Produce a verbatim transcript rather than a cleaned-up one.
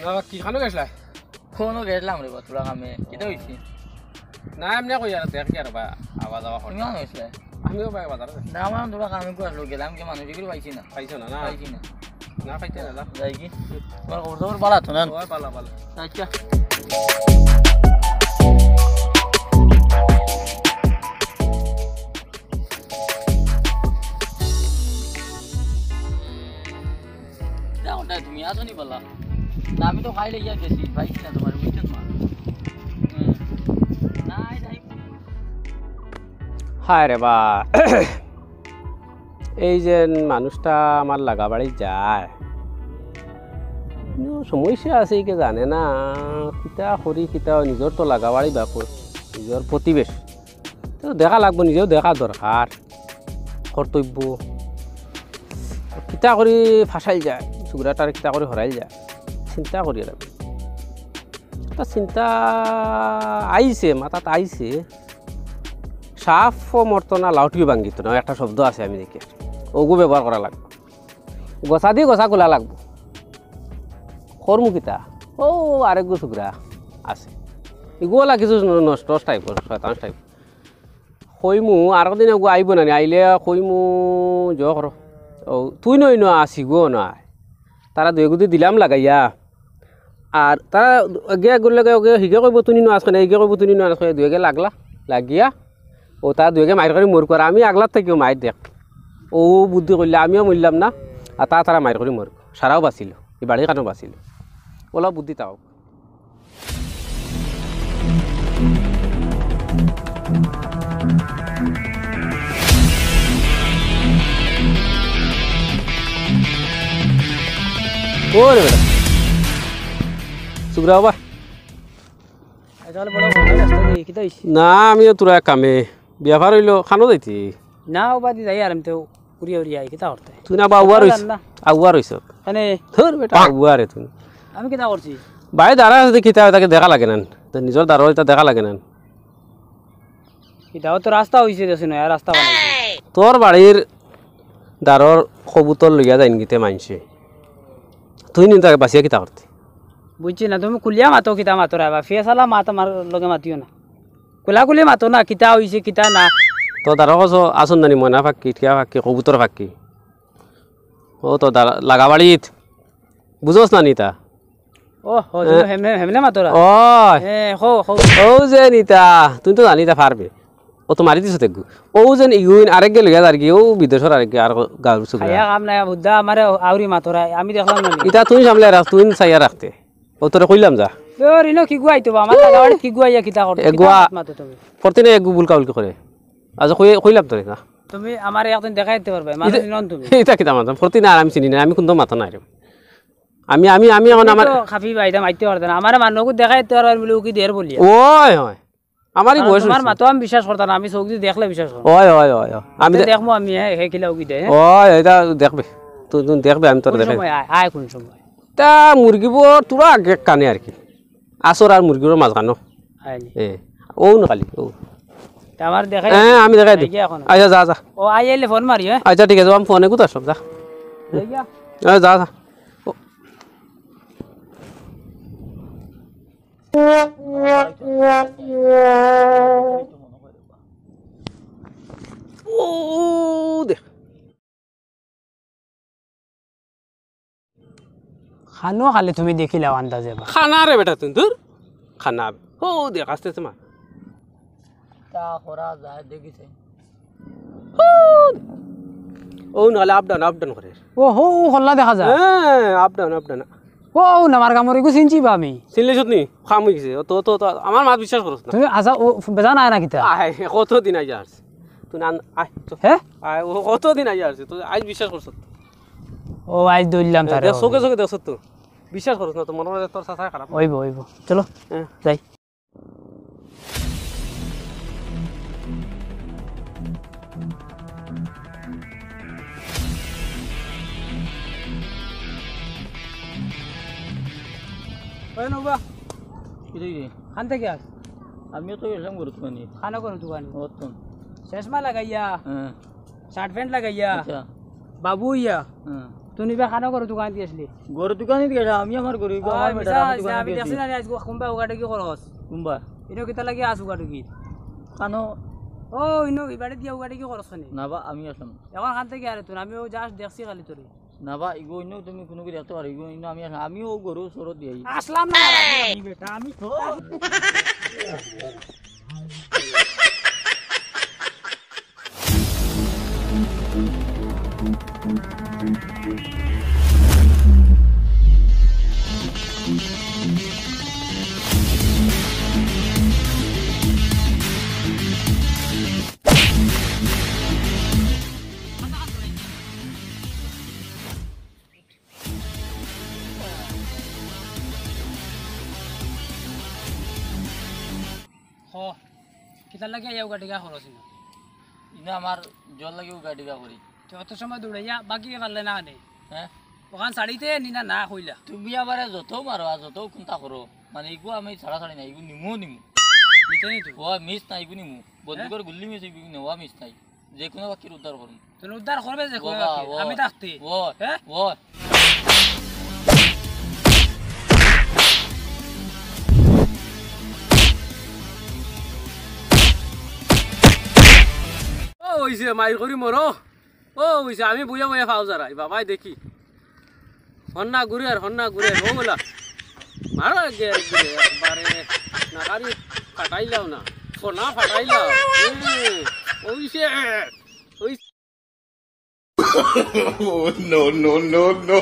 না, কি খানো গেছলা? কোনো গেছলাম রে বা, থুড়া কামে। কিতা অইছে? না, এমনে কই আর, দেখ কি আর বা, আওয়া যাওয়া করে। তুমি আনো গেছলা? আমিও ভাই বাজারে যাই। না, আমার থুড়া কামে কই আসলো, গেলাম কি মানুষ এগুলো পাইছি না। পাইছো না, না? পাইছি না। না, পাইতে না, না। যাই কি? তোমার খবর খবর ভালো তো না? ওই, ভালো, ভালো। আচ্ছা। কিতা ওটা তুমি আছো নি বলা? না, আমি তো খাইলে ইয়া গেছি, পাইছি না তোমার, বুঝছো তো? হ্যাঁ। না, এই যাই। হায় রে বা, এই যে মানুষটা আমার লাগাবাড়ি যায়, কোনো সমস্যা আছে কি জানে না, কিতা করি কিতা, নিজর তো লাগাবাড়ি বাপুর, নিজর প্রতিবেশ, তো দেখা লাগবো, নিজেও দেখা দরকার। কর্তব্য। কিতা করি ফাঁসাইল যায়, সুগ্রাটার কিতা করি হরাইল যায়, চিন্তা করি আর আমি। তা চিন্তা আইছে, মাথাত আইছে, সাপও মরতো না, লাউটিও ভাঙ্গিতো না, একটা শব্দ আছে আমি দেখি, ওগু ব্যবহার করা লাগবো, গছা দি গছা খোলা লাগবো। করমু কিতা? ও আরেকগু সুগ্রা আছে, এগুলা কিছু নষ্ট টাইপর, শয়তান টাইপ। কইমু, আর দিন এগু আইবো না নি, আইলে কইমু, "জো করো। ও, তুই নই ন আসি গো না।" তারা দুই গুদি দিলাম লাগাইয়া। আর তারা এগে এগুর লগে ওগে হিগে কইবো, "তুই ন আস কেনে?" হিগে কইবো, "তুই ন আস কেনে?" দুইগে লাগলা, লাগিয়া। ও তারা দুইগে মাইর করি মরুক, আর আমি আগলার থাকিও মাইর দেখ। ও বুদ্ধি করলে আমিও মরলাম না, আর তা তারা মাইর করি মরুক। সারাও বাঁচিল, এই বাড়ি কানো বাঁচিল। ওলা বুদ্ধি তাও। ওরে বেটা। সুগ্রা বাবা। আচ্ছা, তাহলে বলো, ভালো আছো তো? কিতা হইছে? না, আমিও তোরা এক কামে। ব্যাপার হইলো, খানো যাইতি? না, ও বাদি যাই আর আমি তো ঘুরিয়া উড়িয়া আই, কিতা করতে? তুই না বা আগুয়া রইছ, না। আগুয়া রইছ। মানে? ধুর বেটা, আগুয়া রে তুই। আমি কিতা করছি? ভাই দাঁড়া আছে, কিতা তাকে দেখা লাগে না। তো নিজর দাঁড়া ইতা দেখা লাগে না। কিতা, ও তো রাস্তা হইছে দেছে নয়া, রাস্তা বানাইছে। তোর বাড়ির দারর কবুতর লইয়া যাইন গিতে মানছে। তুই নিন তাকে বাঁচিয়া কিতা করতে? বুঝছি না, তুমি কুলিয়া মাতো কিতা মাতো রে বা, ফেসালা মাত আমার লগে মাতিও না। কুলাকুলি মাতো না, কিতা হইছে, কিতা না। তো দারো কছ আসুন নানি ময়না ফাক্কি, টিয়া ফাক্কি, কবুতর ফাক্কি। ও তো দারা-, লাগাবাড়িত। বুঝোস না নিতা? ও, ও, তুমি এ? হেমনে, হেমনে মাতো রা? ওই। এ, হো, হো। ও যে নিতা, তুই তো জানিতা পারবে। ও তো মারি দিছ দেখু। ও যেন ইগুইন আরেক গে লইয়া যার গিয়ে, ও বিদেশর আরেক গে আর গাউর সুগরা। খাইয়া কাম নাই, বুদ্ধা আমারে আউরি মাতো রা, আমি দেখলাম না নি। ইতা তুই সামলে রাখ, তুই চাইয়া রাখতে। ও তোরে কইলাম যা। তোর ইনো কি গুয়াই তো বা, আমার লাগাবাড়ি কি গুয়াইয়া কিতা করতে? এগুয়া কিতা মাতো তুমি? ফরতিনে এগু বুলকা বুলকি করে। আচ্ছা, কই-, কইলাম তোরে না। তুমি আমারে একদিন দেখাই দিতে পারবে, মানুষ ইতা-, চিনন তুমি। ইতা কিতা মাতো? ফরতিনে আর আমি চিনি না, আমি কুনতো মাতো নাই রে। আমি, আমি, আমি এখন তুমি আমার তো খাফি বাইদা মাইতে পারতে না। আমারে মানুষ দেখাই দিতে পারবে, বলে উকি দের বলিয়া। ওই, ওই। আমারই কারণ বয়স তোমার হইছে। মাতো আমি বিশ্বাস করতাম না, আমি চোখ দিয়ে দেখলে বিশ্বাস করতাম। ওই, ওই, ওই, ওই। আমি আমি দে- দেখবো আমি, হ্যাঁ, হে কিলা উকি দেয়, হ্যাঁ? ওই, এটা দেখবে। তুই, তুই দেখবে, আমি তোর কোন দেখাই। সময়? আয়, আয় কোন সময়? তা মুরগি বর তোরা আগে কানে আর কি। আসর আর মুরগির মাঝখানো। আয়নি। এ, ও না খালি, ও। তা আমার দেখাই হ্যাঁ, আমি দেখাই দিই। আচ্ছা, যা, যা। ও, আই আইলে ফোন মারি, হ্যাঁ? আচ্ছা, ঠিক আছে, আমি ফোনে কোথায় সব, যা। যাই গিয়া। হ্যাঁ, যা, যা। ও। ও, দেখ। খানো খালি তুমি দেখিলাও আন্দাজে বা। খানা রে বেটা তুই, ধুর। খানা। ও, দেখ, আস্তে আস্তে মা। তা করা যায়, দেখিছে। ও, ও নাহলে up down, up down করে। ও, হো, ও খোল্লা দেখা যায়। হ্যাঁ, up down, up down। ও, ও না, আমার কামড় এগু চিনছি বা আমি। চিনলে সত্যি? খাম হয়ে গেছে। ও তো, তো, তো, আমার মাত বিশ্বাস করছ না। তুমি আচ্ছা, ও বেজা নাই না কিতা? আয়, কতদিন আগে আসছে। তুই না, আয়, চল। হ্যাঁ? আয়, ও কতদিন আগে আসছে। তুই আজ বিশ্বাস করছ না। ও, আজ ধরলাম এ, তারে দেখ, চোখে হবে। চোখে দেখছ তো। বিশ্বাস করছ না তো, মনে হয় তোর চাচা খারাপ। ওইব, ওইব। চলো, হ্যাঁ। যাই। ওই নৌবা। কি রে? খান থেকে আস। আমিও তো এলাম দোকানে। খানা করো দোকানে। ও তো। চশমা লাগাইয়া। হ্যাঁ। শার্ট প্যান্ট লাগাইয়া। আচ্ছা। বাবু ইয়া। হ্যাঁ। তুমি বা কানো গরু দোকান দিয়েছিলি? গরু দোকানে গেলাম, আমি আমার গরু, ইগু ওই, আমার বেটা, মিছা আমি আছে, দোকানে আমি গেছি। দেখছি না, আজ কুম্বা উগাটুকি করস। কুম্বা? ইনো কিতা লাগি আস উগাটুকি? কানো? ও, ইনো ইবারে দিয়া উগাটুকি করস কেনে? না বা, আমি আসলাম না। এখন কান থাকি আরে তুই, আমি ও just দেখছি খালি তোরে। না বা, ইগু অন্য তুমি কোনো কি দেখতে পারো, ইগু অন্য আমি আসলাম, আমিও গরু সরো দিয়াই। আসলাম না, আমি বেটা, আমি হ, কিতার লাগি আইয়া উগাটিগা খরচ ইনো? ইনো আমার জ্বর লাগি উগাটিগা করি। তে অত সময় দৌড়াইয়া বাকি পারলে না আনে। হ্যাঁ? ওখান ছাড়িতে নি না, না কইলা। তুমি আমারে যত মারো আর যত কুন্তা করো, মানে, ইগু আমি ছাড়া ছাড়ি না, ইগু নিমু নিমু। নিতে নি তো? ও মিস না, ইগু নিমু। বন্দুকর গুল্লি মিস, ইগু নিমু, ও মিস নাই। যে কোনো বাকির উদ্ধার করুন। তুমি উদ্ধার করবে যে ও কোনো বা, বাকি? ও। আমি থাকতে। ও, হ্যাঁ? ও। ও, ওই যে মাইর করি মরো। ও, ওই যে আমি বইয়া বইয়া ফাও জারাই, বাবাই দেখি। হন্না ঘুরে আর হন্না ঘুরে, ও বলা। মারো এক ঘুরে, একবারে নাকারি ফাটাইলাও না। সোনা ফাটাইলাও। হুম, ওই সে, ওই Oh, no, no, no, no.